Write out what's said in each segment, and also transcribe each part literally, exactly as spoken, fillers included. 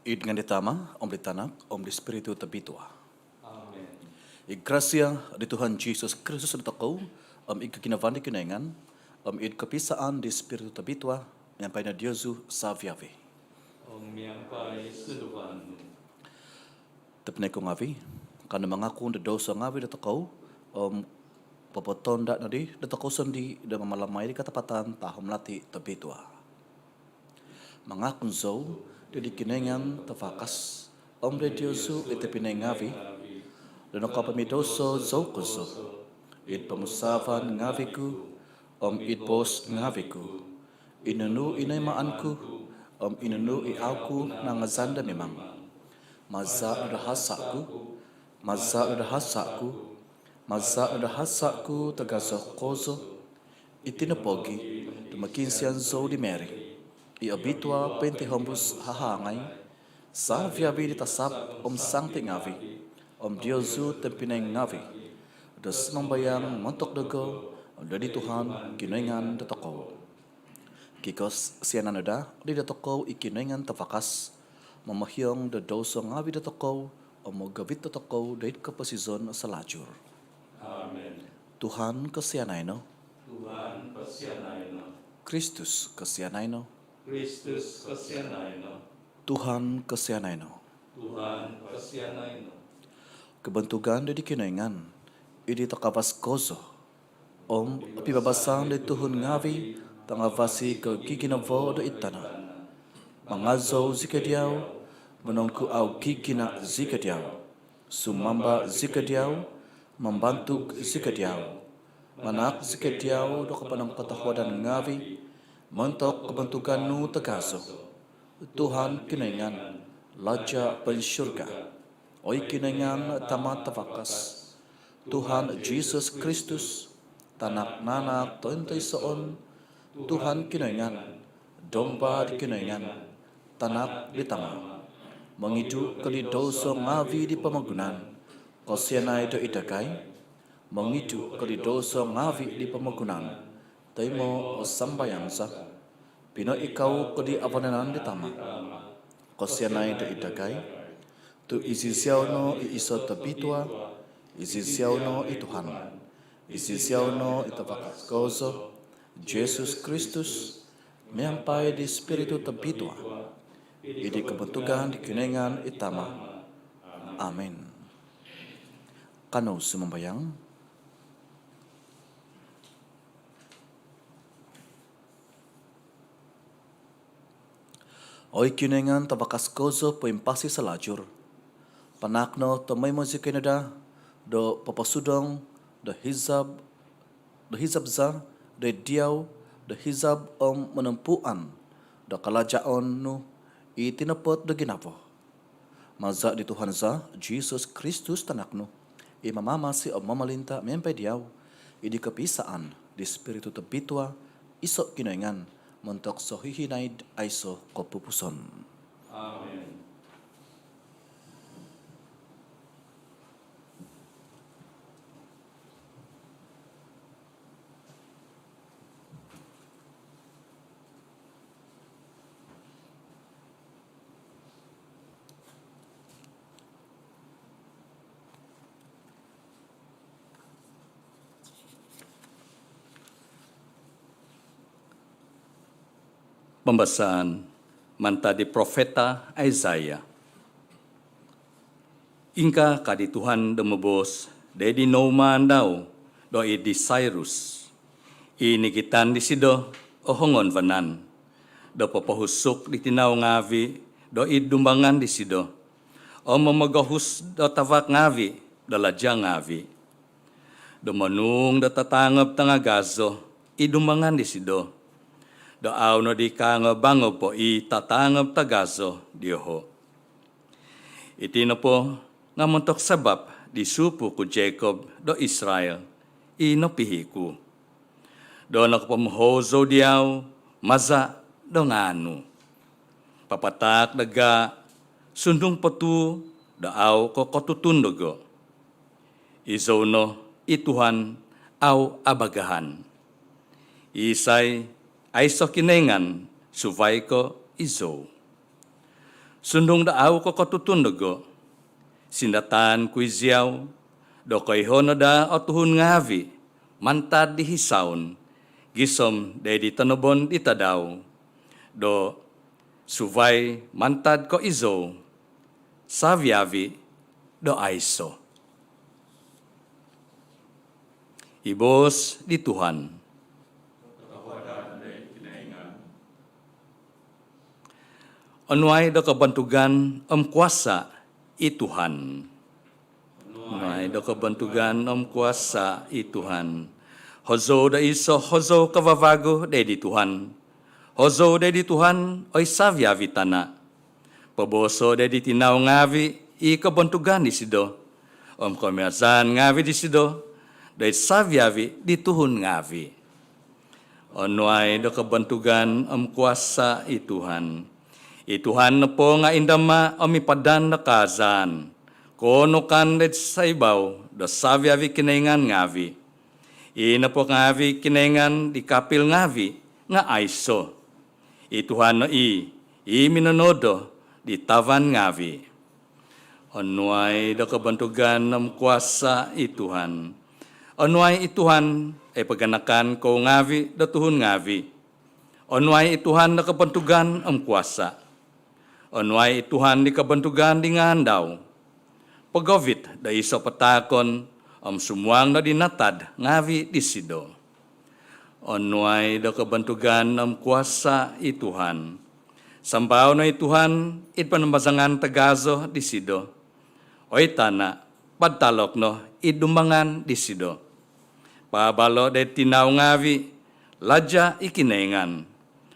Id ngaan di Tama, om di Tanak, om di Spiritu Tobitua. Amen. I grasia di Tuhan Jesus Kristus dotokou, om i koginavaan di Kinoingan, om i kopisaan di Spiritu Tobitua, miampai no diozu savi-avi. Om miampai sunduvan nu. Tobpinai ku ngavi, kanou mangakun do douso ngavi dotokou, om popotonda nodi dotokou sondii do mamalamai di katapatan tahom lati tobitua. Mangakun zou di Kinoingan Tavakas, om di diozu i tobpinai ngavi, do nokopomidouso zou kozo, id pomusaavan ngavi ku, om id boos ngavi ku, i nunu i noimaan ku, om i nunu i au ku nangazan do mimang. Maza do hasa ku, maza do hasa ku, maza do hasa ku tagazo kozo. Iti nopogi do mokiinsian zou di Mary i obitua pointihombus hahangai, savi-avi di tasap om sangti ngavi, om diozu tobpinai ngavi, do sumambayang montok dogo do di Tuhan Kinoingan dotokou. Kikosianan no daa di dotokou i Kinoingan Tavakas, momohiong do douso ngavi dotokou, om mogovit dotokou doid koposizon salajur. Amen. Tuhan kosianai no. Tuhan kosianai no. Kristus kosianai no. Kristus kosianai no. Tuhan kosianai no. Tuhan kosianai no. Kobontugan di Kinoingan id di takavas kozo, om pibabasan di tuhun ngavi tangavasi ko giginavo do id tana. Mangazou zikoi diau, monongkuau gigina zikoi diau, sumamba zikoi diau, mambantug zikoi diau, manahak zikoi diau do koponongkotohuadan ngavi montok kobontugan nu tagazo. Tuhan Kinoingan, Laja poinsurga, oi Kinoingan Tama Tavakas. Tuhan Jesus Kristus, Tanak nanak tointoisoon, Tuhan Kinoingan, Domba di Kinoingan, Tanak di Tama. Mongidu ko di douso ngavi di pomogunan, kosianai do id dagai. Mongidu ko di douso ngavi di pomogunan, toimo o sambayang za. Pinoikau ko di vananan di Tama, kosianai do id dagai. Tu iziziau no i iso tobitua, iziziau no i Tuhan, iziziau no i Tavakas kozo, Jesus Kristus, miampai di Spiritu Tobitua, id di kobontugan di Kinoingan i Tama. Amen. Kanou sumambayang. Oi Kinoingan Tavakas kozo poimpasi salajur, panahak no tomoimo zikoi no daa do poposudong do hizab, do hizab za do id diau, do hizab om monompuan do kalajaon nu i tinopot do ginavo. Maza di Tuhan za Jesus Kristus Tanak nu, i mamamasi om momolinta miampai diau, id di kopisaan di Spiritu Tobitua, iso Kinoingan, montok sohihinaid aiso kopupuson. Amen. Pambasaan mantad di profeta Isaiah. Ingkaa ka di Tuhan do moboos do id di noumaan dau do id di Cyrus, i nigitan disido o hongon vanan, do popohusuk di tinau ngaavi do id dumbangan disido, om momogohus do tavak ngaavi do laja ngaavi, do monuung do tataangob tangagazo i dumbangan disido, do au nodi kaangob-angob po i tataangob tagazo dioho. Iti nopo nga montok sabap di supu ku Jacob do Israel, i nopihi ku, do nokopomohou zou diau maza do ngaan nu. Papataak do gaa, sundung po tuu do au ko kotutun dogo. Izou no, i Tuhan, au abagahan. Isai, aiso Kinoingan suvai ko izou. Sundung do au ko kotutun dogo, sindatan ku iziau do koiho no daa o tuhun ngaavi mantad di hisaun gisom doid di tonobon di tadau do suvai mantad ko izou savi-avi do aiso. I boos di Tuhan. Onuai do kobontugan om kuasa i Tuhan. Onuai do kobontugan om kuasa i Tuhan. Hozou do iso hozou kavavagu doid di Tuhan. Hozou doid di Tuhan, oi savi-avi tana. Pobooso doid di tinau ngaavi i kobontugan disido om komiazan ngaavi disido doid savi-avi di tuhun ngaavi. Onuai do kobontugan om kuasa i Tuhan. I Tuhan nopo nga indama om i padan do kaazaan, koonukan doid saibau do savi-avi kinoingan ngaavi. I nopo ngaavi kinoingan di kapil ngaavi nga aiso. I Tuhan no i, i minonodo di tavan ngaavi. Onuai do kobontugan om kuasa i Tuhan. Onuai i Tuhan, oi paganakan kou ngaavi do tuhun ngaavi. Onuai i Tuhan do kobontugan om kuasa. Onuai i Tuhan di kobontugan di ngaan dau. Pogovit do iso pataakon om sumuang no di natad ngaavi disido. Onuai do kobontugan om kuasa i Tuhan. Sambao no i Tuhan id panambazangan tagazo disido. Oi tana, padtalok no id dumbangan disido. Paabalo doid tinau ngaavi, laja i Kinoingan.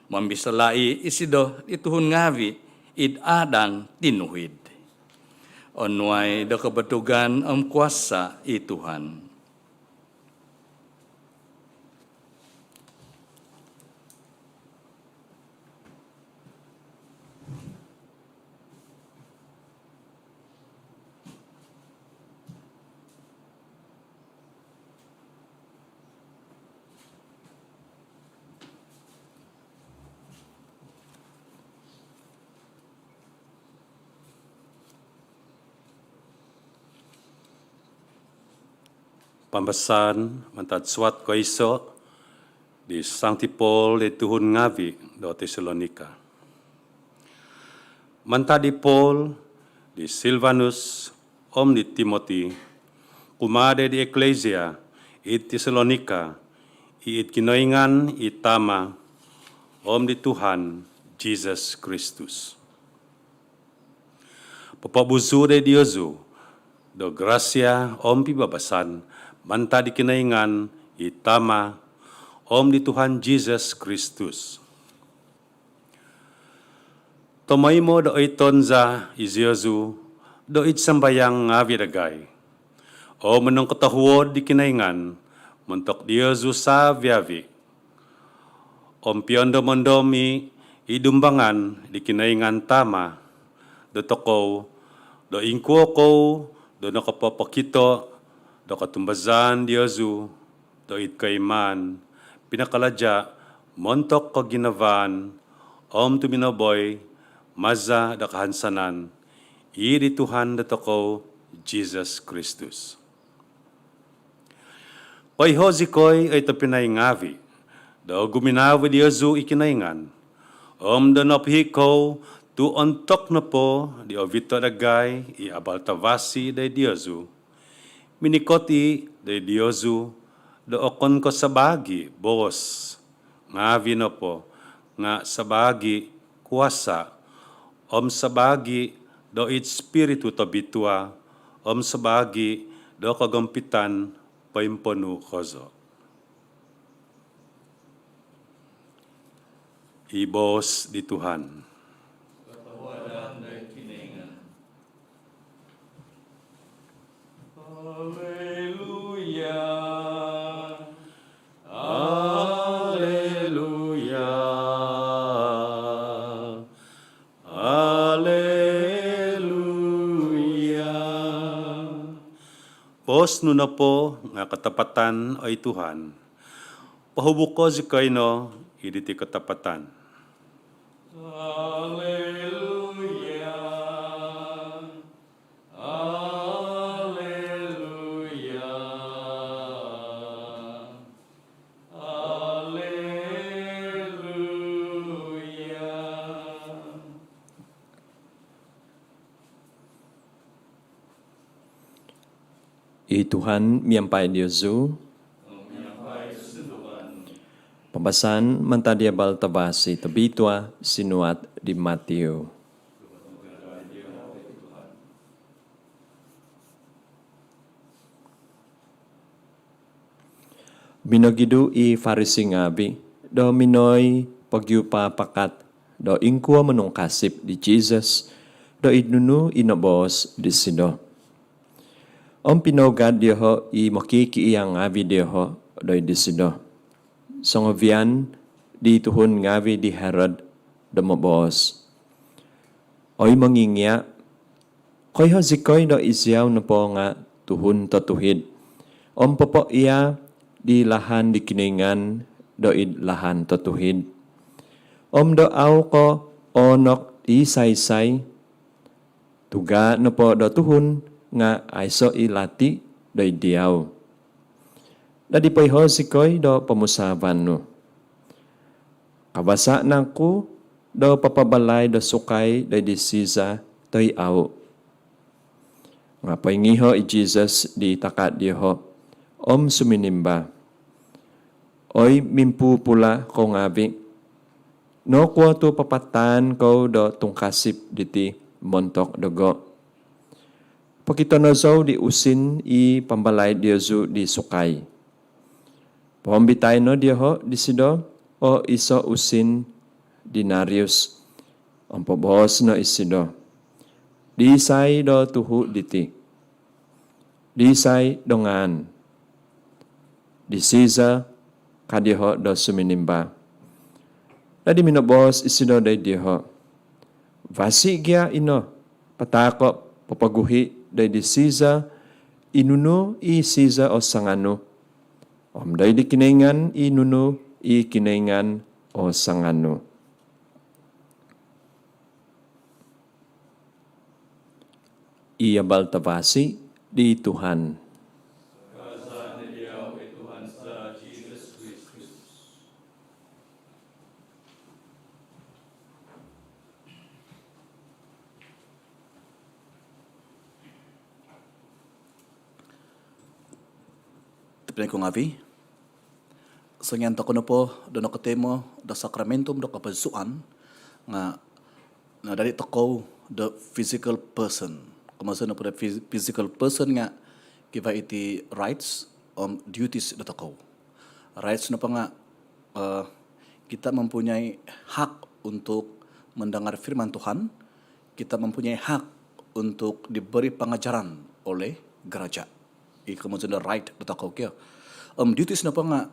Mombisalai isido di tuhun ngaavi id adang tinuhid. Onuai do kobontugan om kuasa i Tuhan. Pambasaan mantad suat koiso di Sangti Paul di tuhun ngaavi do Tesalonika. Mantad di Paul, di Silvanus, om di Timoti, kumaa doid di eklesia id Tesalonika, i id Kinoingan i Tama om di Tuhan Jesus Kristus. Popobuzu doid diozu do grasia om pibabasan mantad di Kinoingan i Tama om di Tuhan Jesus Kristus. Tomoimo do oiton za iziozu do id sambayang ngaavi dagai om monongkotohuod di Kinoingan montok diozu savi-avi. Om piondom-ondom i id dumbangan di Kinoingan Tama dotokou do ingkuo kou do nokopopokito do kotumbazaan diozu do id koimaan pinakalaja montok koginavaan om tuminoboi maza do kahansanan i di Tuhan dotokou Jesus Kristus. Koiho zikoi, oi tobpinai ngaavi, do guminavo diozu i Kinoingan om do nopihi kou tu ontok nopo di ovito dagai i abal tavasi doid diozu, minikot i doid diozu do okon ko sabaagi boos ngaavi nopo nga sabaagi kuasa om sabaagi do id Spiritu Tobitua om sabaagi do kogompitan poimponu kozo. I boos di Tuhan. Haleluya. Haleluya. Haleluya. Boos nu nopo nga katapatan, oi Tuhan. Pohubuko zikoi no id diti katapatan. Haleluya. I Tuhan miampai diozu. Pambasaan mantad di Abal Tavasi tobitua sinuat di Matiu. Minogidu i Farisi ngaavi do minoi pogiupapakat do ingkuo monungkasip di Jisus do id nunu i noboos disido. Om pinougad dioho i mokiikia ngaavi dioho do id disido, songovian di tuhun ngaavi di Herod, do moboos, "Oi Mongingia, koiho zikoi do iziau nopo nga tuhun totuhid om popoia di lahan di Kinoingan do id lahan totuhid, om do au ko oonok isai-isai, tuga nopo do tuhun nga aiso i lati do id diau. Dadi poiho zikoi do pomusaavan nu. Kavasa nangku do papabalai do sukai do id di Siza toi au?" Nga poingiho i Jisus di taka dioho om suminimba, "Oi mimpupula kou ngaavi, nokuo tu papataan kou do tungkasip diti montok dogo? Pokitono zou di usin i pambalai diozu di sukai." Poombitai no dioho disido o iso usin dinarius om poboos no isido, "Di isai do tuhu diti? Di isai do ngaan?" "Di Siza," ka dioho do suminimba. Dadi minoboos isido do id dioho, "Vasi gia ino, pataako popoguhi do id di Siza i nunu i Siza o sanganu, om do id di Kinoingan i nunu i Kinoingan o sanganu." I Abal Tavasi di Tuhan. Tobpinai ku ngaavi, songian tokou nopo do nokotimo do sakramentum do kapazuan nga nadadi tokou do physical person. Komoiso nopo do phys-, physical person nga kivaa iti rights om duties do tokou. Rights nopo nga, eh, kita mempunyai hak untuk mendengar firman Tuhan, kita mempunyai hak untuk diberi pengajaran oleh gereja. I komoiso do right do tokou kio. Om duties nopo nga,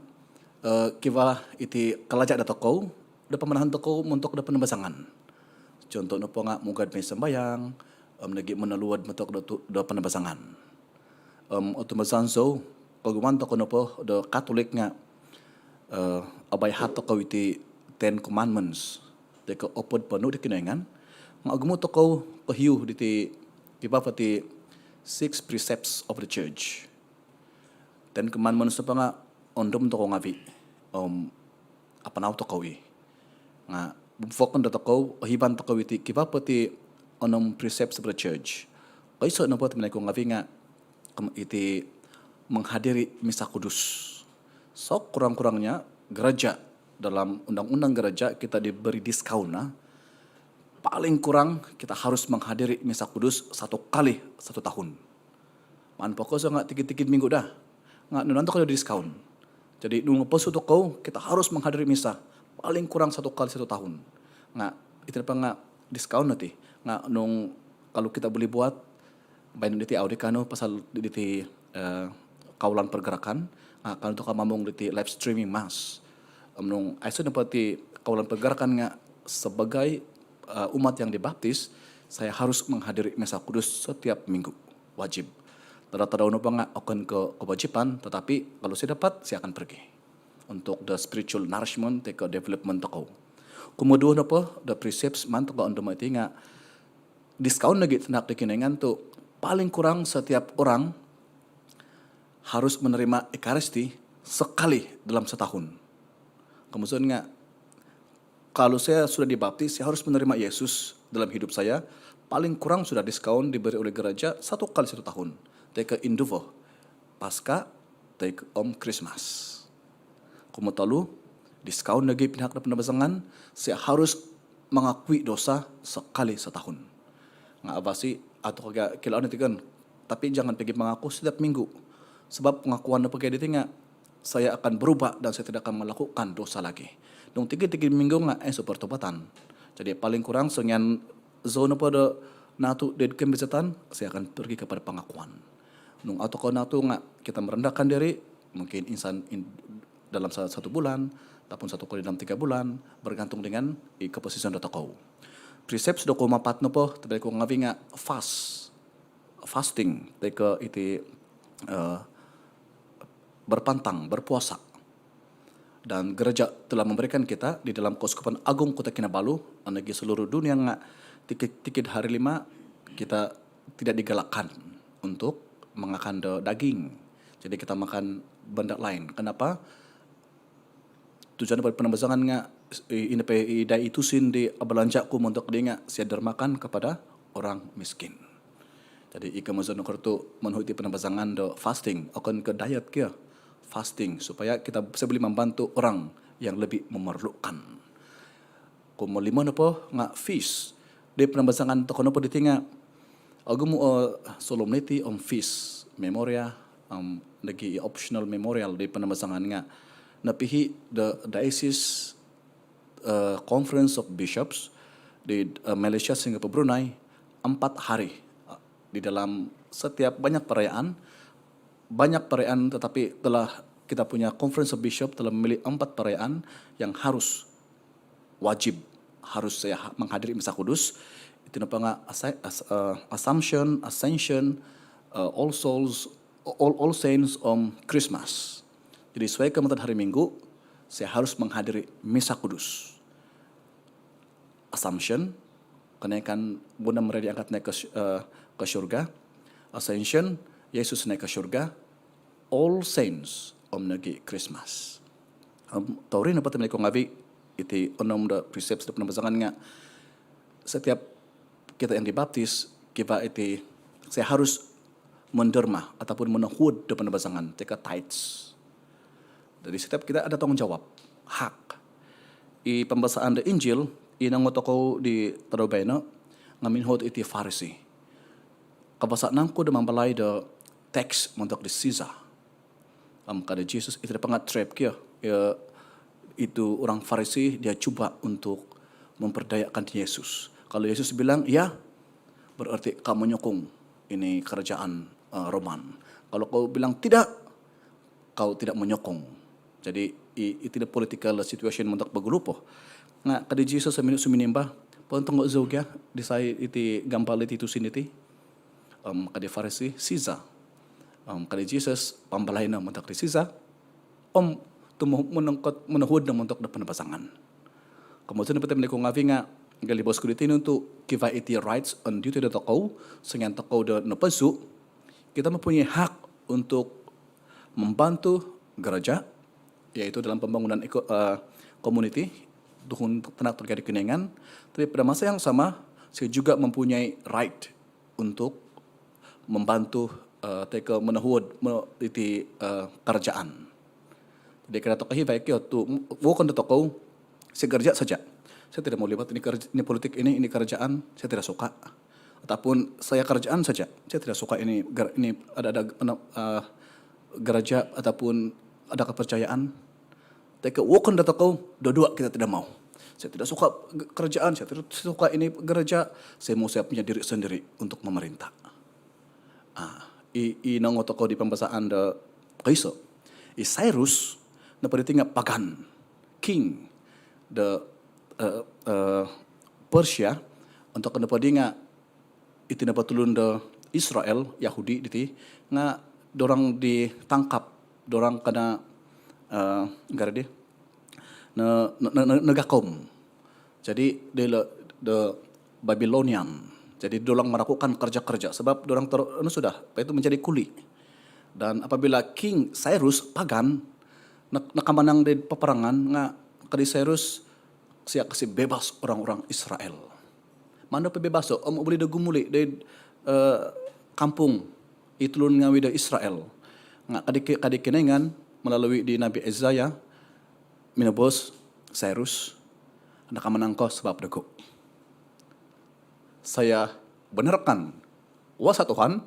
eh, kivaa iti kalaja do tokou do pamanahan tokou montok do panambazangan. Contoh nopo nga mugad mooi sambayang om nogi monoluod montok do tu-, do panambazangan. Om otumbazaan zou, kogumuan tokou nopo do Katolik nga, eh, abaihat tokou iti Ten Commandments, toi ko opod ponuu di Kinoingan, nga ogumu tokou kohiu diti kivaa po ti Six Precepts of the Church. Ten Commandments nopo nga ondomo tokou ngaavi om apanau tokou i. Nga vokon do tokou, ohivan tokou iti kivaa po ti onom precepts of the church. Koiso nopo, tobpinai ku ngaavi, nga kem-, iti menghadiri Misa Kudus. Sekurang-kurangnya gereja, dalam undang-undang gereja kita diberi diskaun, nah. Paling kurang kita harus menghadiri Misa Kudus satu kali satu tahun. Maan po kozo nga tikid-tikid minggu daa. Nga nunu tokou do diskaun. Jadi nung posu tokou, kita harus menghadiri misa paling kurang satu kali satu tahun. Nga iti nopo nga diskaun no ti. Nga nung kalau kita boleh buat, baino diti au di kaanu pasal diti, eh, kawalan pergerakan, nga kaanu tokou mamung diti live streaming mass. Om nung aiso nopo ti kawalan pergerakan nga sebagai, eh, umat yang dibaptis, saya harus menghadiri Misa Kudus setiap minggu. Wajib. Tadau-tadau nopo nga okon ko kewajipan, tetapi kalau saya dapat, saya akan pergi. Untuk the spiritual nourishment, toi ko development tokou. Kumoduo nopo, the precepts maan tokou ondomo iti nga diskaun nogi tanak di Kinoingan tu paling kurang setiap orang harus menerima Ekaristi sekali dalam setahun. Komoiso nga, kalau saya sudah dibaptis, saya harus menerima Yesus dalam hidup saya. Paling kurang sudah diskaun diberi oleh gereja satu kali satu tahun. Toi ko induvo. Paska toi ko om Krismas. Kumotolu, diskaun nogi pihak do panabazangan, sia harus mangakui dosa sekali setahun. Nga' avasi, atau kagak kilaan iti kan, tapi jangan pergi mengaku setiap minggu. Sebab pengakuan nopo gia diti nga' saya akan berubah dan saya tidak akan melakukan dosa lagi. Nung tikid-tikid minggu nga' aiso pertobatan. Jadi paling kurang songian zou nopo do natu' doid koimbazatan, saya akan pergi kepada pengakuan. Nung au tokou natu' nga' kita merendahkan diri, mungkin insan in, dalam sa, satu bulan ataupun satu kali dalam tiga bulan, bergantung dengan i koposizon do tokou. Precepts do koumapat nopo tobpinai ku ngaavi' nga' fast, fasting toi ko iti, eh, berpantang, berpuasa. Dan gereja telah memberikan kita di dalam Keuskupan Agung Kota Kinabalu, om nogi seluruh dunia nga' tikid-tikid hari lima kita tidak digalakkan untuk mangakan do daging. Jadi kita makan benda lain. Kenapa? Tujuan daripada panabazangan nga' i, ino po i dai i tusin di abalanja' ku montok di nga' sia dermakan kepada orang miskin. Jadi i komozon nokoru tu' monuhu' iti panabazangan do fasting, okon ko diet kio. Fasting supaya kita bisa boleh membantu orang yang lebih memerlukan. Kumolimo nopo nga' feast. Di panabazangan tokou nopo diti nga' ogumu o solemnity om feast, memoria, om nogi optional memorial di panabazangan nga' nopihi' do diocese, eh, Conference of Bishops di, eh, Malaysia, Singapore, Brunei, empat hari, eh, di dalam setiap banyak perayaan, banyak perayaan, tetapi telah kita punya Conference of Bishop telah memilih empat perayaan yang harus, wajib, harus saya ha, menghadiri Misa Kudus. Iti nopo nga' Assi, As, eh, Assumption, Ascension, eh, All Souls, All, All Saints om Christmas. Jadi suai ko mantad hari Minggu, saya harus menghadiri Misa Kudus. Assumption, kenaikan Bunda Maria diangkat naik ke, eh, ke syurga. Ascension, Yesus naik ke syurga. All Saints om nogi Christmas. Om touri nopo tobpinai ku ngaavi', iti onom do precepts do panabazangan nga' setiap kita yang dibaptis, kivaa iti, saya harus menderma ataupun monohuod do panabazangan, toi ko tithes. Jadi setiap kita ada tanggungjawab, hak. I pambasaan do Injil i nongou tokou di tadau baino nga' minonuhuod iti Farisi. Kavasa nangku do mambalai do tax montok di Caesar? Om ka di Jesus, iti nopo nga' trap kio. Ya, itu orang Farisi, dia cuba untuk memperdayakan Yesus. Kalau Yesus bilang ya, berarti kau menyokong ini kerajaan, eh, Roman. Kalau kau bilang tidak, kau tidak menyokong. Jadi i, iti no political situation montok bagulu po. Nga' ka di Jesus suminimba, pontonggo zou gia disai iti gambal iti tusin iti. Om ka di Farisi, Caesar. Om ka di Jesus, pambalai no montok di Caesar. Om tumo monongkot, monohuod no montok do panabazangan. Komozon nopo tobpinai ku ngaavi' nga' gali boros ku diti nunu tu' kivaa iti rights and duty do tokou, songian tokou do nopozu, kita mempunyai hak untuk membantu gereja, iaitu dalam pembangunan eko, eh, komuniti, tuhun tanak tokou di Kinoingan, tapi pada masa yang sama, saya juga mempunyai right untuk membantu, eh, toi ko monohuod, mo, iti, eh, kerajaan. Jadi kada tokou hivai kio tu' wokon do tokou, saya gereja saja. Saya tidak mau libat ini kerja, ini politik ini, ini kerajaan, saya tidak suka. Ataupun saya kerajaan saja, saya tidak suka ini ger, ini ada-ada, gereja ataupun ada kepercayaan. Toi ko wokon do tokou, dua-dua kita tidak mau. Saya tidak suka kerajaan, saya tidak suka ini gereja, saya mau saya punya diri sendiri untuk memerintah. Ah, i, i nongou tokou di pambasaan do koiso. I Cyrus nopo diti nga' pagan, king do, eh, eh, Persia, ontok nopo di nga' iti nopo tulun do Israel, Yahudi diti, nga' dorang ditangkap, dorang kena, eh, gara di, ne, ne, ne, ne, negakom. Jadi, dilo do Babylonian. Jadi, dorang melakukan kerja-kerja sebab dorang ter, anu sudah, apa itu, menjadi kuli. Dan apabila King Cyrus pagan, ne, nakamanang di peperangan, nga' ka di Cyrus, sia kasi bebas orang-orang Israel. Maan do pabebaso om obuli do gumuli doid, eh, kampung i tulun ngaavi' do Israel. Nga ka di, ka di Kinoingan melalui di Nabi Isaiah minoboos, "Cyrus, nakamanang ko sabab dogo. Saya benarkan kuasa Tuhan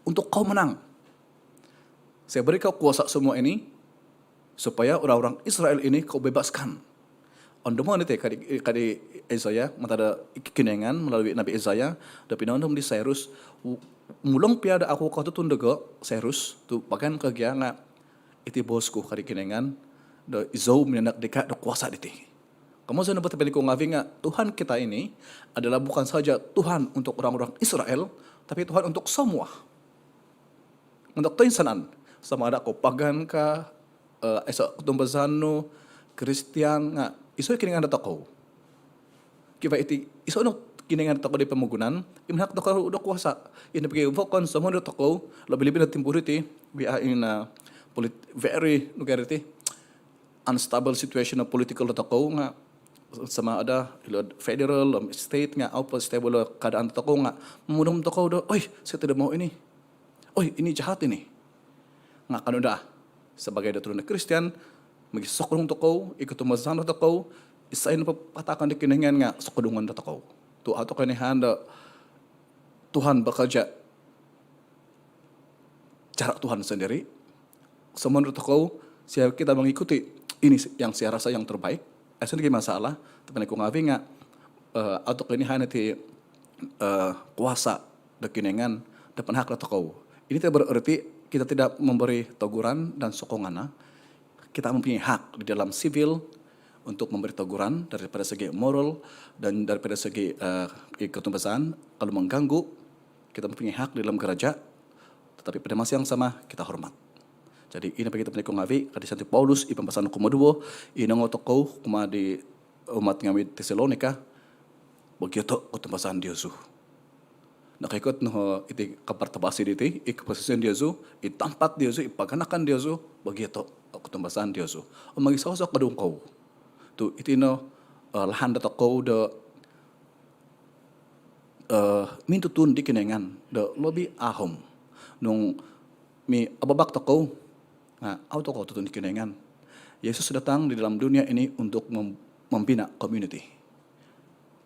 untuk kau menang. Saya beri kau kuasa semua ini supaya orang-orang Israel ini kau bebaskan." Ondomon iti ka di, ka di Isaiah, mantad do Kinoingan melalui Nabi Isaiah do pinoondom di Cyrus, "Mulong pia do au ko tutun dogo, Cyrus, tu paganka gia nga iti boos ku," ka di Kinoingan, "do izou minanahak dika do kuasa diti." Komozon nopo tobpinai ku ngaavi nga Tuhan kita ini adalah bukan saja Tuhan untuk orang-orang Israel, tapi Tuhan untuk semua. Untuk toinsanan, sama ada ko pagan ka, eh, aiso kotumbazaan nu, Kristian, nga iso Kinoingan dotokou. Kivaa iti, iso no Kinoingan dotokou di pomogunan, i manahak dotokou do kuasa. Ino pogi vokon soomonu dotokou, lobi-lobi no timpu diti, we are in a polit-, very, nu ka diti, unstable situation of political dotokou nga, sama ada ilo federal om state nga au po stable o keadaan dotokou nga momudom tokou do, "Oi, saya tidak mau ini. Oi, ini jahat ini." Nga kanou daa, sabaagi do tulun do Kristian, mogisokodung tokou, i kotumbazaan dotokou, isai nopo patahakon do Kinoingan nga sokodungon dotokou. Tu au tokou inihaan do Tuhan bekerja cara Tuhan sendiri. Soomonu dotokou, sia kita mengikuti ini yang sia rasa yang terbaik, aiso nogi masalah. Tobpinai ku ngaavi nga, eh, au tokou inihaan iti, eh, kuasa do Kinoingan do panahak dotokou. Ini tidak bererti kita tidak memberi teguran dan sokongan, ah. Kita mempunyai hak di dalam sivil untuk memberi teguran daripada segi moral dan daripada segi, eh, kotumbazaan. Kalau mengganggu, kita mempunyai hak di dalam gereja, tetapi pada masa yang sama kita hormat. Jadi, ino pogi tobpinai ku ngaavi, ka di Santo Paulus, i pambasaan kumoduvo, i nongou tokou kumaa di umat ngaavi Tesalonika, bogioto kotumbazaan diozu. Nokoikot no iti kabar tabasi diti, i koposizon diozu, i tampat diozu, i paganakan diozu, bogioto kotumbazaan diozu. Om mogisosokodung kou. Tu iti no, eh, lahan dotokou do, eh, mintutun di Kinoingan do lobi ahom. Nung miababak tokou, nga au tokou tutun di Kinoingan. Yesus datang di dalam dunia ini untuk mem-, membina community.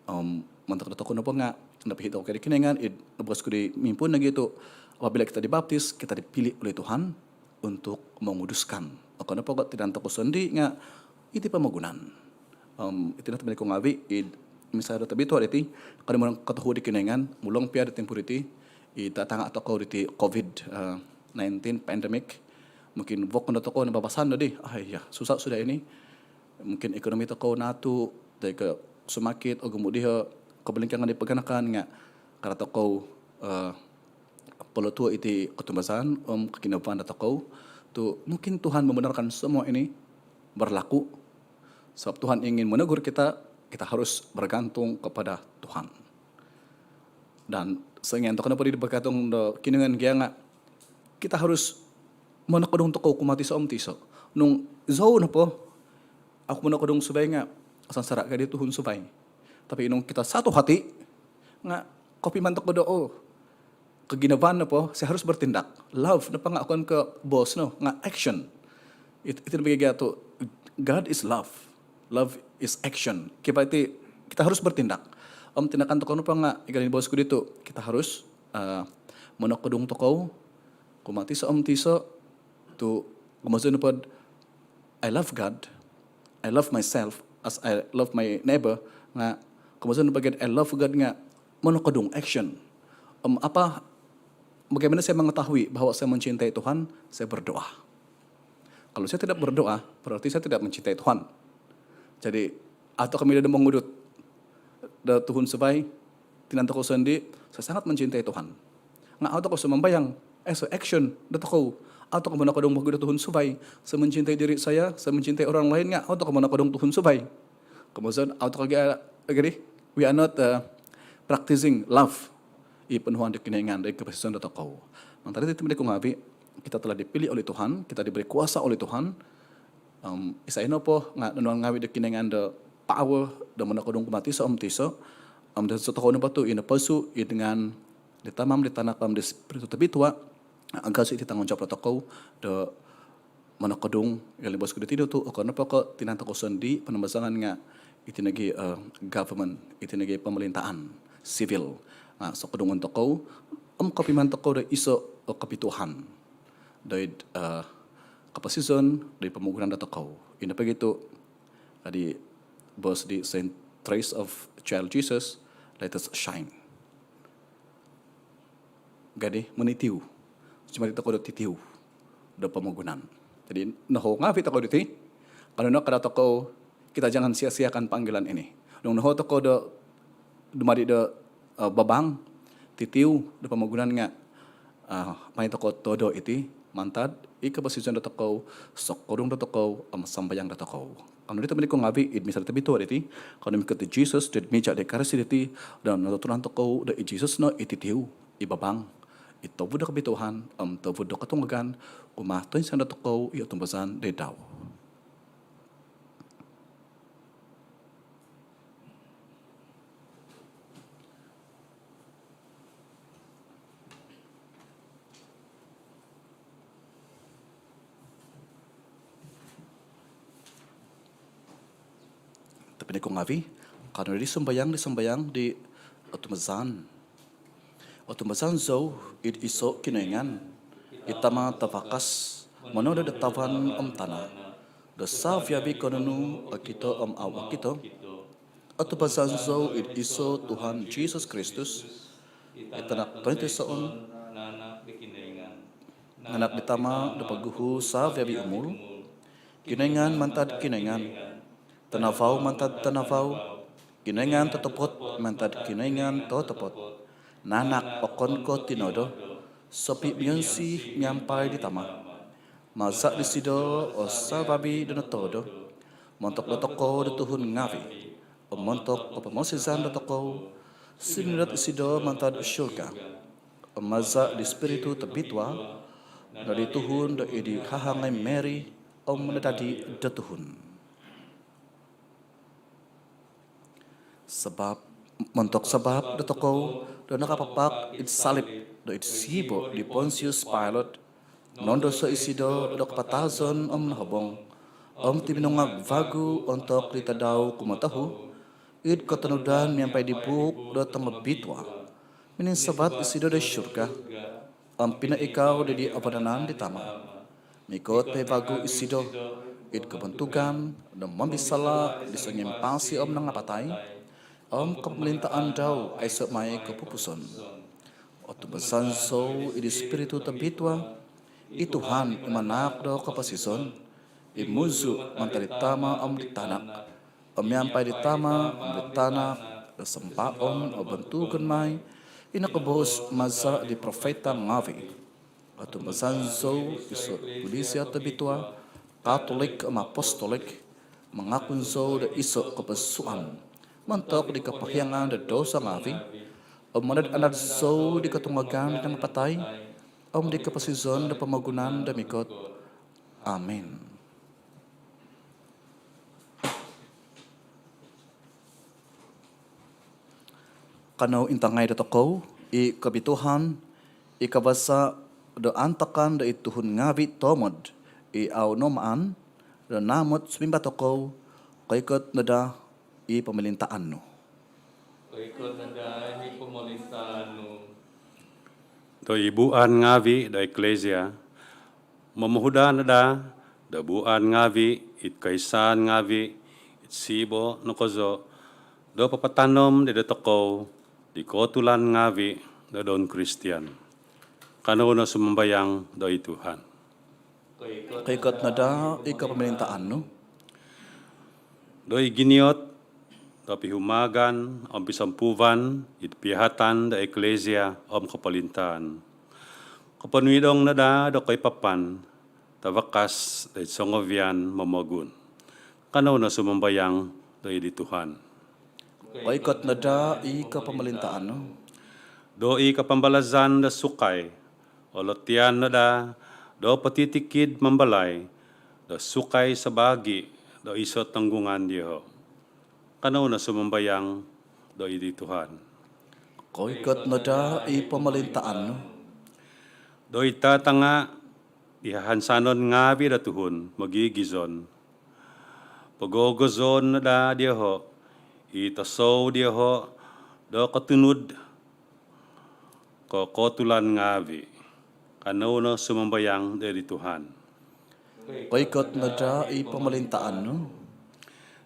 Om montok dotokou nopo nga, nopihi tokou ka di Kinoingan, id boos ku di mimpuun nogi tu, apabila kita dibaptis, kita dipilih oleh Tuhan untuk menguduskan. Okon nopo ko tinan tokou sondii nga iti pomogunan. Om iti no tobpinai ku ngaavi, id misa do tobitua diti, kanou monongkotohu di Kinoingan, mulong pia do timpu diti, i tatanga tokou diti covid, eh, nineteen pandemic. Mungkin vokon dotokou nababasan dodi, "Ah, iya, susah sudah ini." Mungkin ekonomi tokou natu, toi ko sumakit, ogumu diho, kobolingkaangan di paganakan nga, kada tokou, eh, polotuo iti kotumbazaan om koginavaan dotokou, tu mungkin Tuhan membenarkan semua ini berlaku. Sebab Tuhan ingin menegur kita, kita harus bergantung kepada Tuhan. Dan songian tokou nopo di bergantung do Kinoingan gia nga, kita harus monokodung tokou kumaa tiso om tiso. Nung zou nopo, au monokodung suvai nga, sansara ka di tuhun suvai. Tapi nung kita satu hati, nga kopiman tokou do, oh, koginavaan nopo, saya harus bertindak. Love nopo nga okon ko boos no, nga action. It-, iti no pogi gia tu, God is love. Love is action. Kivaa iti, kita harus bertindak. Om tindakan tokou nopo nga, i ka di boos ku diti, kita harus, eh, monokodung tokou kumaa tiso om tiso, tu komozon nopo do, "I love God, I love myself as I love my neighbor," nga komozon nopo gia do "I love God" nga monokodung, action. Om apa, bagaimana saya mengetahui bahawa saya mencintai Tuhan? Saya berdoa. Kalau saya tidak berdoa, berarti saya tidak mencintai Tuhan. Jadi, au tokou milo do mongudut do tuhun suvai, tinan tokou sondii, "Saya sangat mencintai Tuhan." Nga au tokou sumambayang, eh, so action dotokou. Au tokou monokodung vagu do tuhun suvai. "Saya mencintai diri saya, saya mencintai orang lain," nga au tokou monokodung tuhun suvai. Komozon, au tokou gia, agree? We are not, uh, practicing love. I ponuhuan do Kinoingan do koposizon dotokou. Mantad diti tobpinai ku ngaavi, kita telah dipilih oleh Tuhan, kita diberi kuasa oleh Tuhan. Om isai nopo nga nonuan ngaavi do Kinoingan do power do monokodung kumaa tiso om tiso. Om do songtokou nopo tu i noposu id ngaan di Tama om di Tanak om di Spiritu Tobitua. agazo iti tanggungjawab dotokou do monokodung. Ilo boos ku diti do tu okon nopo ko tinan tokou sondii ponombazangan nga iti nogi government, iti nogi pomolintaan sivil nga sokodungon tokou om kopiman tokou do iso o kopituhan doid koposizon doid pomogunan dotokou. Ino pogi tu adi boos di Saint Therese of Child Jesus, "Let us shine." Gadi monitiu. Sumati tokou do titiu do pomogunan. Jadi noho ngavi tokou diti, kanou no kada tokou, kita jangan sia-siakan panggilan ini. Nung noho tokou do dumadi do babang, titiu do pomogunan nga mai tokou todo iti mantad i koposizon dotokou, sokodung dotokou om sambayang dotokou. Kanou di tobpinai ku ngavi id misa tobitua diti, kanou mikot di Jesus doid mija do Ekaristi diti, do notutunan tokou do i Jesus no i titiu, i babang, i tobud do kopituhan om tobud do kotungagan kumaa toinsanan dotokou i otumbazaan doid dau. Tobpinai ku ngavi, kanou di sumbayang di sambayang di otumbazaan. Otumbazaan zou id iso Kinoingan, i Tama tavakas, monodo do tavan om tana, do savi-avi ko nunu okito om au okito. Otumbazaan zou id iso Tuhan Jesus Kristus, i Tanak tointoisoon, nanak di Tama do poguhu savi-avi umul, Kinoingan mantad Kinoingan, tanavau mantad tanavau, Kinoingan totopot mantad Kinoingan totopot, nanak okon ko tinodo, sopi mionsi miampai di Tama. Maza disido o savi-avi do notodo. Montok dotokou do tuhun ngavi om montok kopomosizan dotokou, suminudot isido mantad surga. Om maza di Spiritu Tobitua, nodi tuhun do id di hahangai Mary om nadadi do tuhun. Sabab, montok sabab dotokou do nakapapak id salib do id sibo di Pontius Pilate, nondoso isido do kapatazon om nohobong, om tuminungag vagu ontok di tadau kumotohu, id kotonudan miampai di buuk do tongobitua. Mininsavat isido do surga om pinoikau di di avanan di Tama. Mikot po vagu isido id kobontugan do mombisala di songimpasi om nangapatai, om kopomolintaan dau aiso mai kopupuson. Otumbazaan zou id Spiritu Tobitua, i Tuhan i manahak do koposizon, i muzu mantad di Tama om di Tanak, om miampai di Tama om di Tanak do sambaon om bontugon mai, i nokoboos maza di profeta ngavi. Otumbazaan zou iso Iklisia tobitua, Katolik om Apostolik. Mangakun zou do iso koposuan montok di kopohiangan do dosa ngavi, om manad-anad zou di kotungagan di nangapatai om di koposizon do pomogunan do mikot. Amin. Kanou intangai dotokou i kobituan, i kavasa do antakan do i tuhun ngavi tomod i au nomaan do naamot sumimba tokou, koikot no daa i pomolintaan nu. Koikot no daa i pomolintaan nu. Do i buuan ngavi do Iklisia, momohuda no daa do buuan ngavi id koisaan ngavi id sibo no kozo, do papatanom di dotokou di kootulan ngavi do don Kristian. Kanou no sumambayang do i Tuhan. Koikot no daa i kopomolintaan nu. Do i giniot do pihumaagan om pisompuvan id piahatan do Iklisia om kopolintaan, koponuidong no daa do koipapan tavakas do id songovian momogun. Kanou no sumambayang do i di Tuhan. Koikot no daa i kopomolintaan nu. Do i kapambalazan do sukai, olotian no daa do potitikid mambalai do sukai sabaagi do iso tonggungan dioho. Kanou no sumambayang do i di Tuhan. Koikot no daa i pomolintaan nu. Doid tatanga' di hahansanon ngaavi' do tuhun mogigizon, pogogozon no daa dioho' i tosou dioho' do kotunud ko kootulan ngaavi'. Kanou no sumambayang doid di Tuhan. Koikot no daa i pomolintaan nu.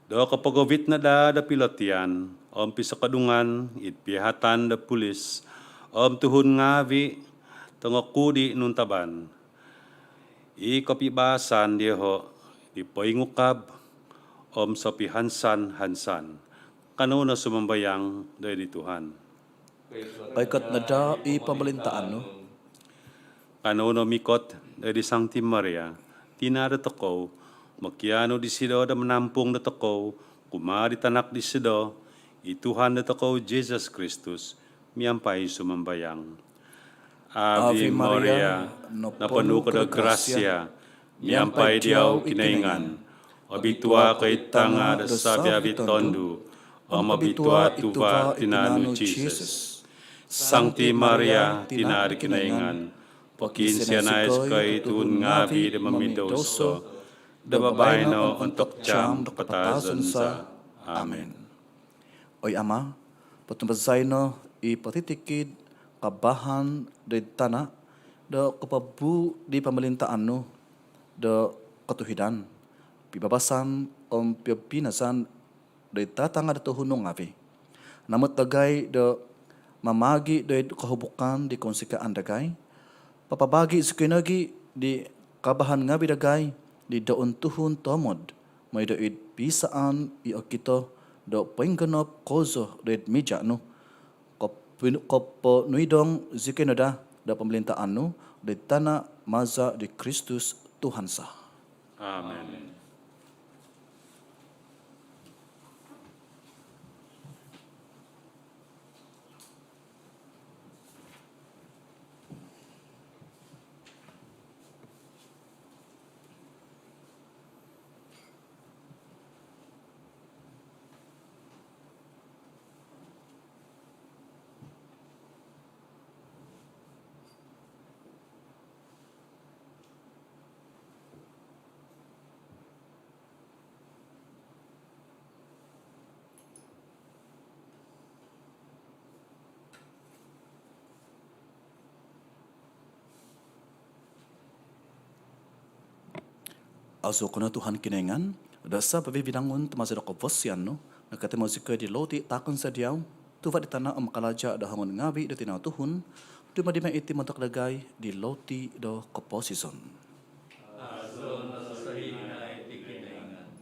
Do kopogovit no daa do pilotian om pisokodungan id piahatan do pulis om tuhun ngaavi' tongokudi' nuntaban i kopibaasan dioho' di poingukab om sopihansan-hansan. Kanou no sumambayang doid di Tuhan. Koikot no daa i pomolintaan nu. Kanou no mikot doid di Sangti Maria, tina' dotokou, mokianu disido do manampung dotokou kumaa di tanak disido, i Tuhan dotokou Jisus Kristus, miampai sumambayang. Ave Maria, noponu ko do grasia, miampai diau Kinoingan. Obitua ko id tanga' do savi-avi' tondu', om obitua tuva' tinan nu Jisus. Sangti Maria, tina' di Kinoingan, pokiinsianai zikoi tuhun ngaavi' do momidouso, do babaino ontok jaam do kapatazon za. Amin. Oi Ama', potumbazai no i potitikid kabahan doid tana' do kopobuu' di pomolintaan nu do kotuhidan, pibabasan om piobinazan doid tatanga' do tuhun nu ngaavi'. Namut dagai do mamaagi' doid kohubukan di kounsikaan dagai, papabagi' zikoi nogi' di kabahan ngaavi' dagai di doun tuhun toomod, moi doid piisaan i okito do poinggonop kozo doid mija' nu, kopinu-, koponuidong zikoi no daa do pomolintaan nu doid tana' maza' di Kristus Tuhan za. Amin. Aazou ko no Tuhan Kinoingan do savi-avi' vinangun, tu maza' do kavasian nu nokotimo zikoi di louti taakon za diau, tuva' di tana' om kalaja' do hongon ngaavi' do tinau tuhun, dumadi mai iti montok dagai di louti do koposizon. Aazou no sohinaid i Kinoingan.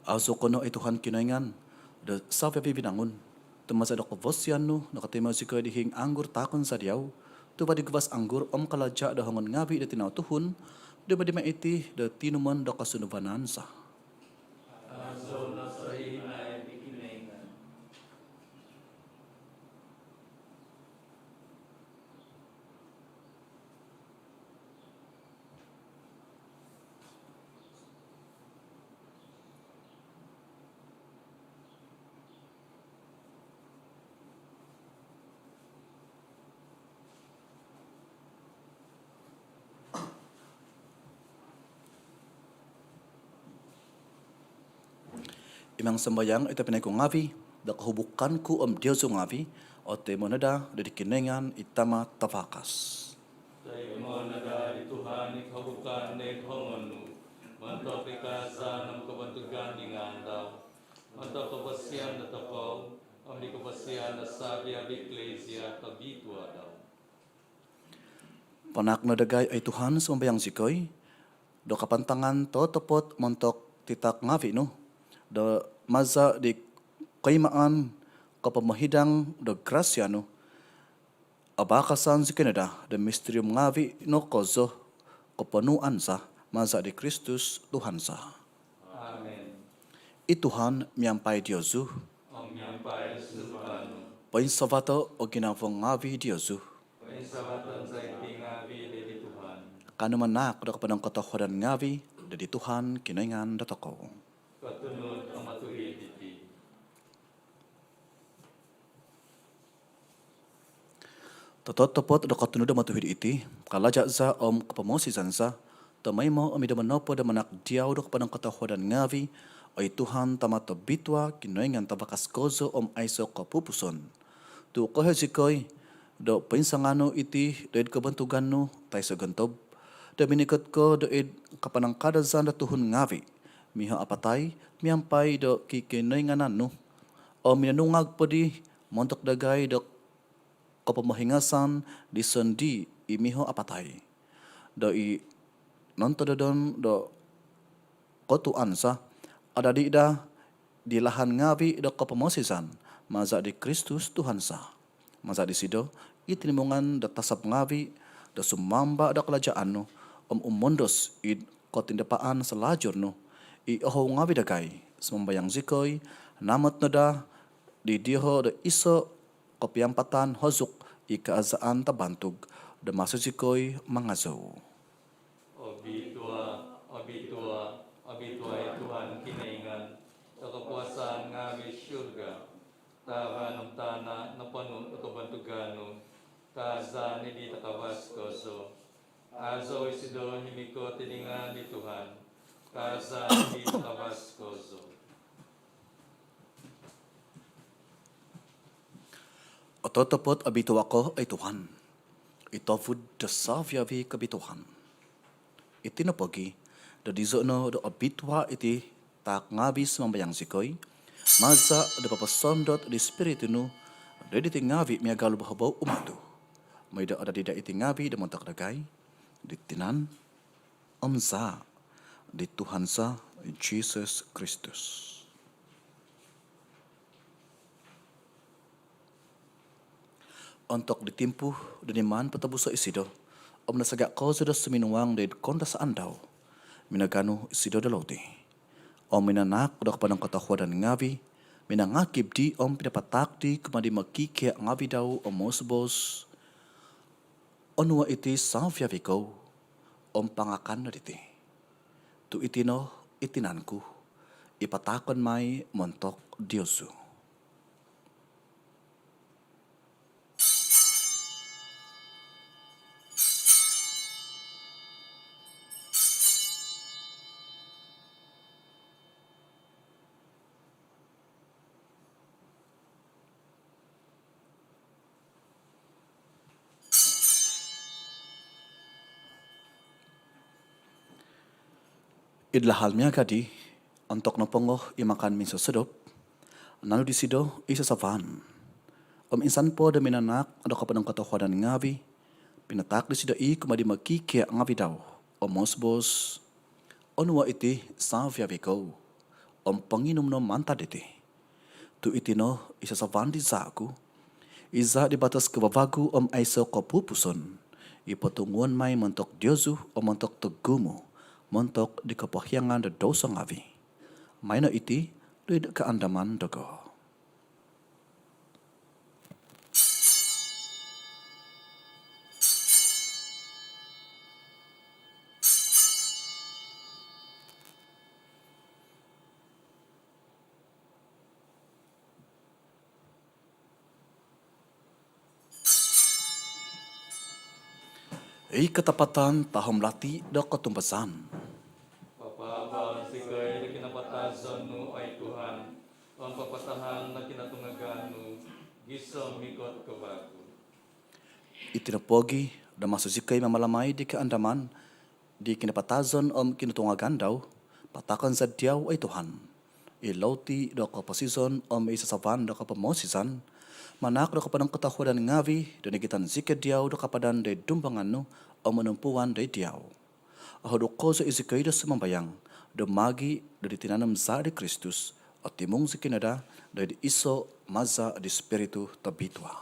Aazou ko no oi Tuhan Kinoingan do savi-avi' vinangun, tu maza' do kavasian nu nokotimo zikoi di hiing anggur taakon za diau, tuva' di guvas anggur om kalaja' do hongon ngaavi' do tinau tuhun, dumadi mai iti do tinumon do kosunduvanan za. Aazou no sohinaid i Kinoingan. Imang sambayang oi tobpinai ku ngaavi', do kohubukan ku om diozu ngaavi' otoimo no daa di Kinoingan i Tama' Tavakas. Toimo no daa di Tuhan i kohubukan doid hongon nu, montok di kaazaan om kobontugan di ngaan dau, montok kavasian dotokou om di kavasian do savi-avi' iklisia tobitua dau. Panaak no dagai oi Tuhan, sumambayang zikoi, do kapantangan totopot montok titak ngaavi' nu, do maza' di koimaan kopomohidang do grasia nu, abaakasan zikoi no daa do mistirium ngaavi' no kozo koponuan za, maza' di Kristus Tuhan za. Amin. I Tuhan miampai diozu. Om miampai di sunduvan nu. Poinsavato' o ginavo ngaavi' diozu. Poinsavaton za iti ngaavi' doid di Tuhan. Kanou manaak do koponongkotohuadan ngaavi' doid di Tuhan Kinoingan dotokou. Kotunud om otuhid iti. Tototopot do kotunud om otuhid iti, kalaja' za om kopomoosizan za, tomoimo om id nombo nopo do manahak diau do koponongkotohuadan ngaavi', oi Tuhan, Tama' tobitua, Kinoingan tavakas kozo om aiso' kopupuson. Tu' koiho' zikoi do poinsanganu iti do id kobontugan nu taiso' gontob, do minikot ko do id kapanangkadazan do tuhun ngaavi' miho' apatai miampai do kikinoinganan nu, om minonungag poddi montok dagai do kopomohingasan di sondii' i miho' apatai, do i nontodon do kotuan za, adadi' daa di lahan ngaavi' do kopomoosizan, maza' di Kristus Tuhan za. Maza' disido, i tinimungan do tasab ngaavi' do sumamba' do kalajaan nu, om umondos id kotindapaan salajur nu, i ohou ngaavi' dagai, sumambayang zikoi, namot no daa di dioho' do iso' kopiampatan hozuk i kaazaan tabantug, do maso zikoi mangazou. Obitua, obitua, obitua i Tuhan Kinoingan do kopuasan ngaavi'. Surga, tavan om tana' noponu' do kobontugan nu. Kaazaan iddi takavas kozo. Azou isido i mikot id ngaan di Tuhan. Kaazaan iddi takavas kozo. Ototopot obitua ko, oi Tuhan, i tovud do savi-avi' kobituaan. Iti nopogi', do dizo' no do obitua iti taak ngaavi', sumambayang zikoi, maza' do poposondot di Spiritu nu do id iti ngaavi' miaga' lubohobou umatu, moi do adadi' daa iti ngaavi' do montok dagai di tinan om zaa' di Tuhan za, Jisus Kristus. Ontok di timpu do nimaan potobuso' isido, om nasaga' kozo do suminuang do id koundasaan dau, minaganu isido do louti, om minanaak do koponongkotohuadan ngaavi', minangakib di om pinapataak di kumaa di mokikia' ngaavi' dau, om moboos: Onuo' iti savi-avi' kou, om pangakan no diti, tu' iti no i tinan ku, i pataakon mai montok diozu. Id lahal miaga' di, ontok nopongo i makan minsosodop, naanu disido i sasavan, om insan po do minanaak do koponongkotohuadan ngaavi', pinataak disido i kumaa di mokikia' ngaavi' dau, om moboos: Onuo' iti savi-avi' kou, om ponginum no mantad diti, tu' iti no i sasavan di zaa' ku, i zaa' di batos kavavagu om aiso' kopupuson, i potunguon mai montok diozu om montok togumu', montok di kopohiangan do douso ngaavi'. Maino iti do id kaandaman dogo. I katapatan tahom lati do kotumbazaan. Papaabal zikoi do kinapatazon nu, oi Tuhan, om papatahang do kinotungagan nu, gisom mikot ko vagu. Iti nopogi', do maso zikoi mamalamai di kaandaman di kinapatazon om kinotungagan dau, pataakon za diau, oi Tuhan, i louti do koposizon om i sasavan do kopomoosizan, manaak do koponongkotohuadan ngaavi' do nigitan zikoi diau do kapadan do id dumbangan nu om monompuan do id diau. Ohodu kozo i zikoi do sumambayang, do maagi' do di tinan om zaa' di Kristus, otimung zikoi no daa do id iso' maza' di Spiritu Tobitua.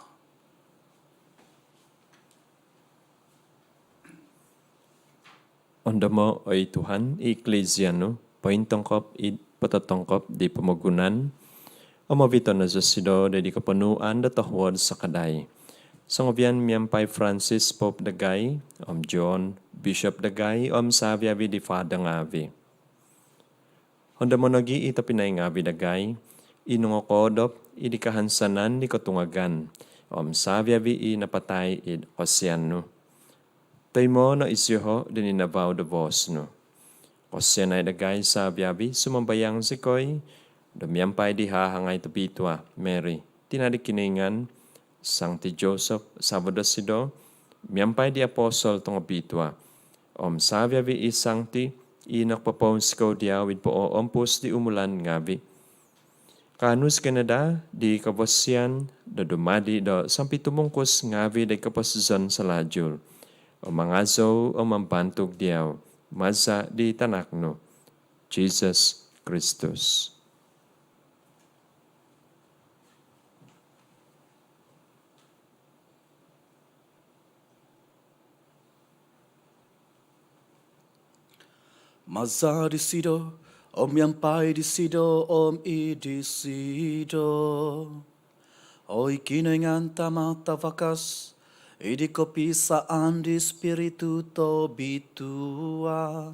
Ondomo', oi Tuhan, i Iklisia nu pointongkop id pototongkop di pomogunan, om ovito' no zosido do id koponuan do tohuod sakadai, songovian miampai Francis Pope dagai, om John Bishop dagai, om savi-avi' di fada ngaavi'. Ondomo' nogi' i tobpinai ngaavi' dagai i nongokoodop id kahansanan di kotungagan, om savi-avi i napatai id kosianan nu. Toimo no isioho' di ninavau do boos nu. Kosianai dagai savi-avi, sumambayang zikoi, do miampai di hahangai tobitua Mary, tina' di Kinoingan, Sangti Joseph, savo' dosido, miampai di apostol tongobitua, om savi-avi i sangti i nokopopounsikou diau id pooompus di umulan ngavi', kaanu zikoi no daa di kobosian do dumadi do sompitumungkus ngavi' di koposizon salajul, om mangazou om mambantug diau, maza' di tanak nu, Jisus Kristus. Maza' disido, om miampai disido, om id disido, oi Kinoingan Tama Tavakas, id kopisaan di Spiritu Tobitua,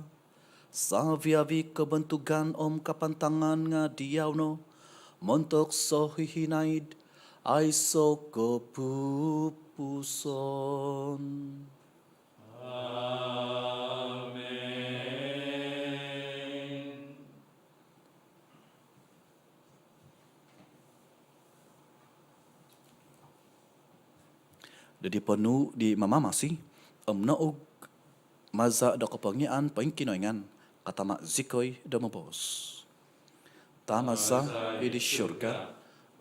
savi-avi kobontugan om kapantangan nga diau no, montok sohihinaid aiso kopupuson. Amen. Do di ponuu' di Mamamasi om noug maza' do kopongiaan poingkinoingan, katama' zikoi do moboos. Tama za id surga,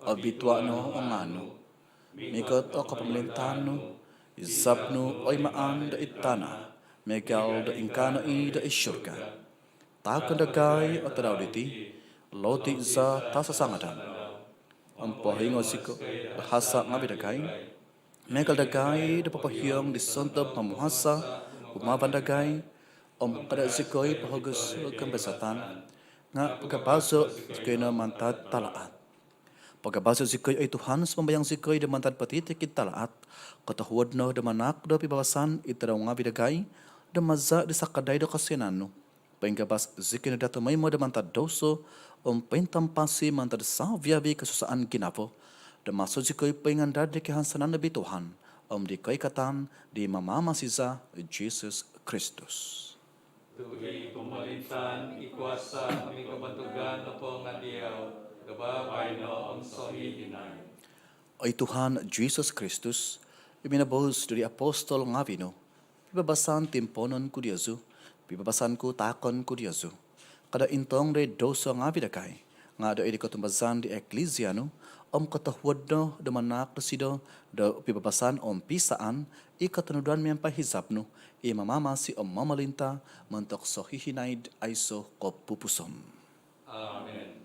obitua' no o ngaan nu, mikot o kopomolintaan nu, izab nu oi maan do id tana' miagal do ingkaa no i do id surga. Taakon dagai o tadau diti loti za tasasangadan, om pohingo zikoi do hasa' ngavi' dagai miagal dagai do popohiong di sontob momuhasa' humavan dagai, om kada' zikoi pohogos do koimbazatan, nga' pagabaso' zikoi no mantad talaat. Pagabaso' zikoi oi Tuhan, sumambayang zikoi, do mantad potitikid talaat, kotohuod no do manaak do pibabasan id tadau ngavi' dagai, do maza' di sakadai do kosianan nu poingabas zikoi no daa tomoimo do mantad douso om pointampasi mantad savi-avi kosusaan ginavo, do maso zikoi poingandad di kahansanan obitua om di koikatan di Mamamasi za Jisus Kristus. Tu i pomolintaan, i kuasa om i kobontugan nopo nga diau, do baino om sohihinaid. Oi Tuhan Jisus Kristus, i minoboos do di apostol ngavi' nu, pibabasan timpoonon ku diozu, pibabasan ku taakon ku diozu. Kada' intong do id douso ngavi' dagai, nga' do id kotumbazaan di Eklisia nu, om kotohuod no do manaak dosido do pibabasan om pisaan i kotonudan miampai hizab nu, i mamamasi om momolinta' montok sohihinaid aiso' kopupuson. Amen.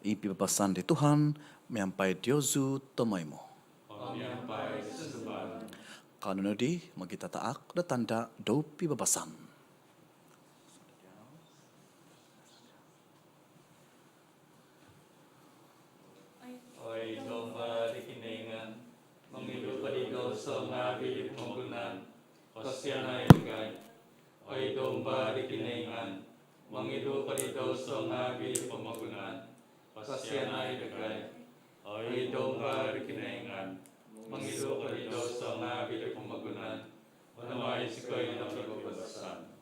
I pibabasan di Tuhan miampai diozu tomoimo. Om miampai sunduvan nu. Kanou nodi mogitataak do tanda' do pibabasan. Oi Domba di Kinoingan, mongidu' ko di douso ngavi' di pomogunan, kosianai dagai. Oi Domba di Kinoingan, mongidu' ko di douso ngavi' di pomogunan, kosianai dagai. Oi Domba di Kinoingan, mongidu' ko di douso ngavi' di pomogunan, onuai zikoi no pibabasan.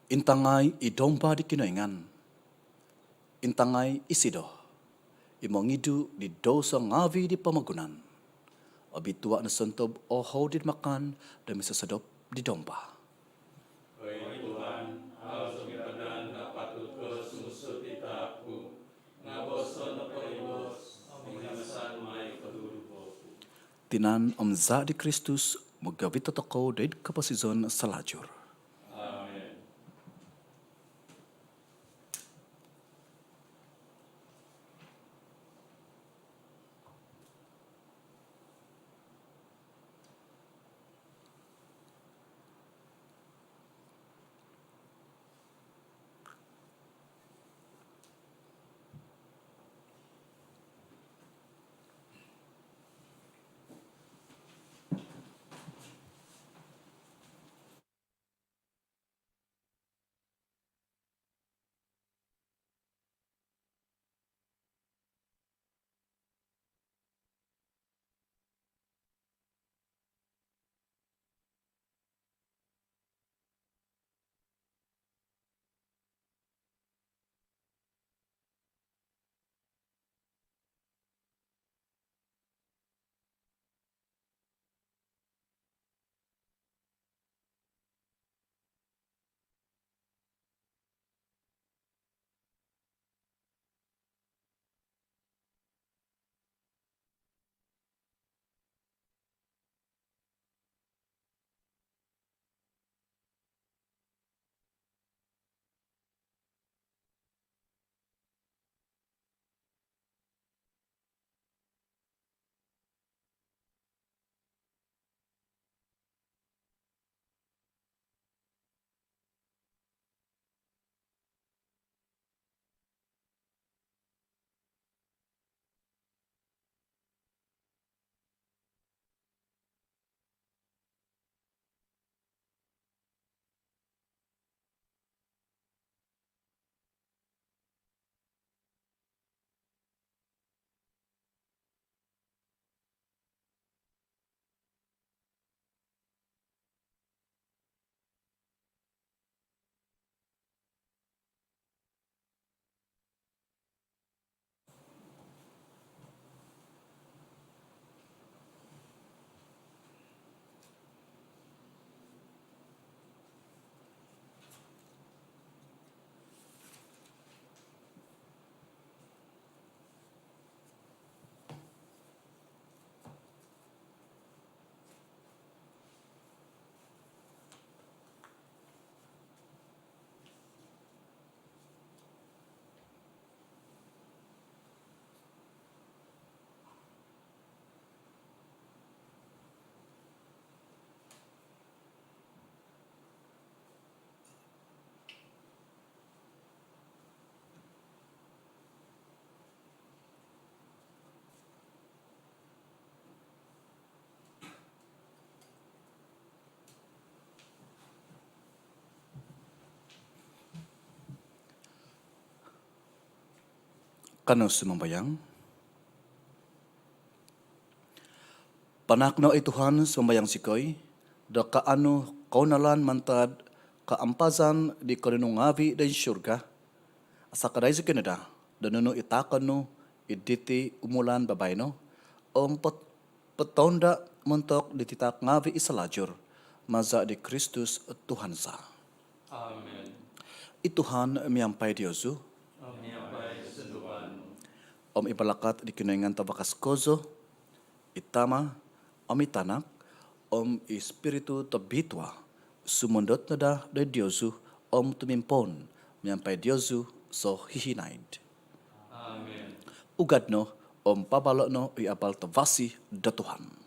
Intangai i Domba di Kinoingan. Intangai isido i mongidu' di douso ngavi' di pomogunan. Obitua' no sontob o houd id makan do misosodop di Domba. Oi Tuhan, au zou sumipadan apatut ko sumuang id taap ku, nga' boos no nopo i boos om hingasan mai o koduduvo ku. Tinan om zaa' di Kristus mogovit tokou do id koposizon salajur. Amen. Kanou sumambayang. Panaak no oi Tuhan, sumambayang zikoi, do kaanu kounalan mantad kaampazan di konunu ngaavi' doid surga. Sakadai zikoi no daa do nunu i taakon nu id diti umulan babaino om pot- potounda' montok diti taak ngaavi' i salajur, maza' di Kristus Tuhan za. Amen. I Tuhan miampai diozu. Miampai sunduan. Om i balakat di Kinoingan Tabakas kozo, i Tama', om i Tanak, om i Spiritu Tobitua, sumondot no daa doid diozu om tumimpoon miampai diozu sohihinaid. Amen. Ugad no om pabalo' no i abal tavasi do Tuhan.